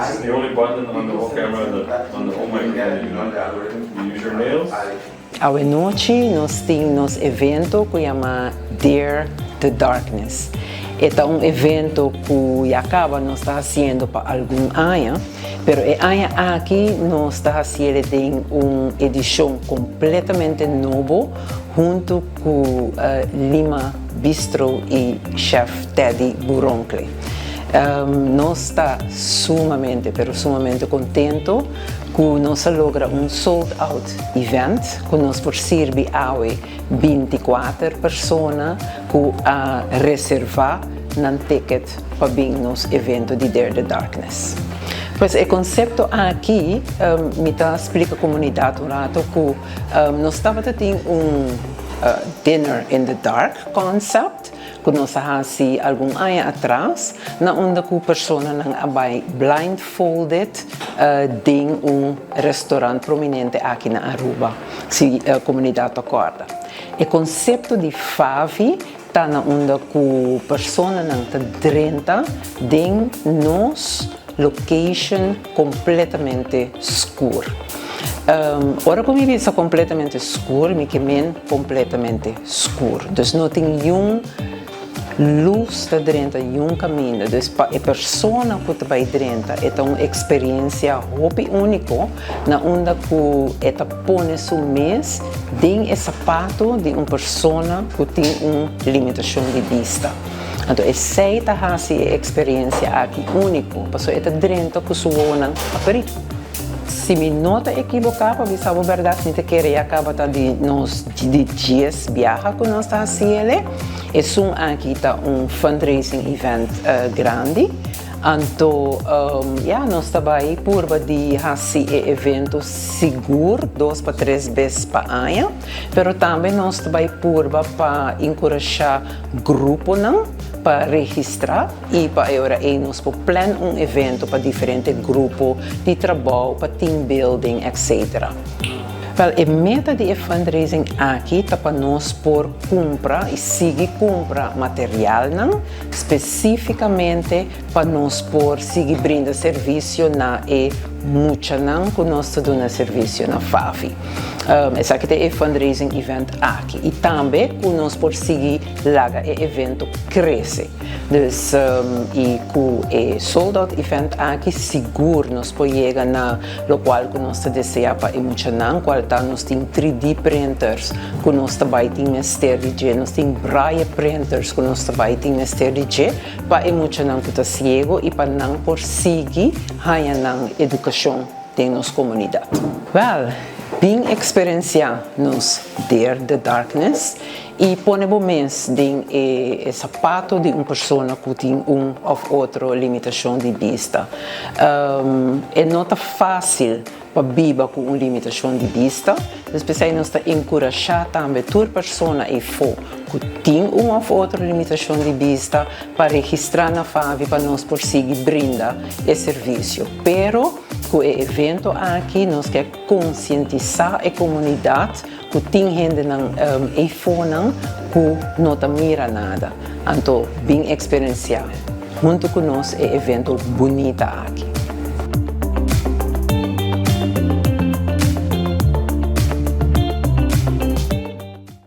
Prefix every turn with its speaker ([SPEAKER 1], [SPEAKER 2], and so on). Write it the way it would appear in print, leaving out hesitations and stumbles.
[SPEAKER 1] This is the only button on the whole camera that on the whole microphone you know. You use your nails.
[SPEAKER 2] Awe nochi nos tin nos evento ku yama Dare the Darkness. E ta un evento ku ya kaba nos ta hasiendo pa algun aña, pero e aña aki nos ta hasiele den un edishon kompletamente nobo huntu ku Lima Bistro i Chef Teddy Buronkle. Nos ta sumamente pero sumamente kontento ku nos a logra un sold out event ku nos por sirbi awe 24 persona ku a reservá nan ticket pa bin nos evento di Dare the Darkness. Pues e konsepto aki mi ta splika komunidat un rato ku nos tabata tin un dinner in the dark concept ku nos a hasi algun aña atras na unda ku personanan a bai blindfolded den un restaurant prominente aki na Aruba, si komunidat ta kòrda. E konsepto di FAVI ta na unda ku personanan ta drenta den nos location kompletamente skur. Ora ku mi bisa kompletamente skur, mi ke men kompletamente skur. Dus no tin niun lus ta drenta niun kaminda. Dus pa e persona ku ta bai drenta e ta un eksperensia hopi úniko na unda ku e ta pone su mes den e sapato di un persona ku tin un limitashon di bista. Anto esei ta hasi e eksperensia aki úniko, pasobra e ta drenta ku su wowonan habrí. Si mi no ta ekiboká, pa bisa bo bèrdat, mi ta kere ya kaba ta di nos di 10 biaha ku nos ta hasi ele. Esun aki ta un fundraising event grandi. Anto ya, nos ta bai purba di hasi e evento sigur 2 pa 3 bes pa aña, pero tambe nos ta bai purba pa enkurashá gruponan pa registrá i pa awor ei nos por plan un evento pa diferente grupo di trabou, pa team building, etc. Wel, e meta di fundraising aki ta pa nos por kumpra i sigui kumpra materialnan spesífikamente pa nos por sigui brinda servisio na e muchanan ku nos ta duna servisio na FAVI. Esaki ta e fundraising event aki. I tambe ku nos por sigui laga e evento krese. Dus i ku e sold out event aki sigur nos por yega na lokual ku nos ta deseá pa e muchanan, kual ta nos tin 3D printers ku nos ta bai tin mester di dje, nos tin braille printers ku nos ta bai tin mester di dje pa e muchanan ku ta siegu i pa nan por sigui haña nan edukashon den nos komunidat. Wel, bin eksperensiá nos Dare the Darkness i pone bo mes den e sapato di un persona ku tin un òf otro limitashon di bista. E no ta fásil pa biba ku un limitashon di bista, espesial nos ta enkurashá tambe tur persona eifó ku tin un òf otro limitashon di bista pa registrá na FAVI pa nos por sigui brinda e servisio. Pero ku e evento aki nos ke konsientisá e komunidat ku tin hendenan eifónan ku no ta mira nada. Anto, bin eksperensiá huntu ku nos e evento bunita aki.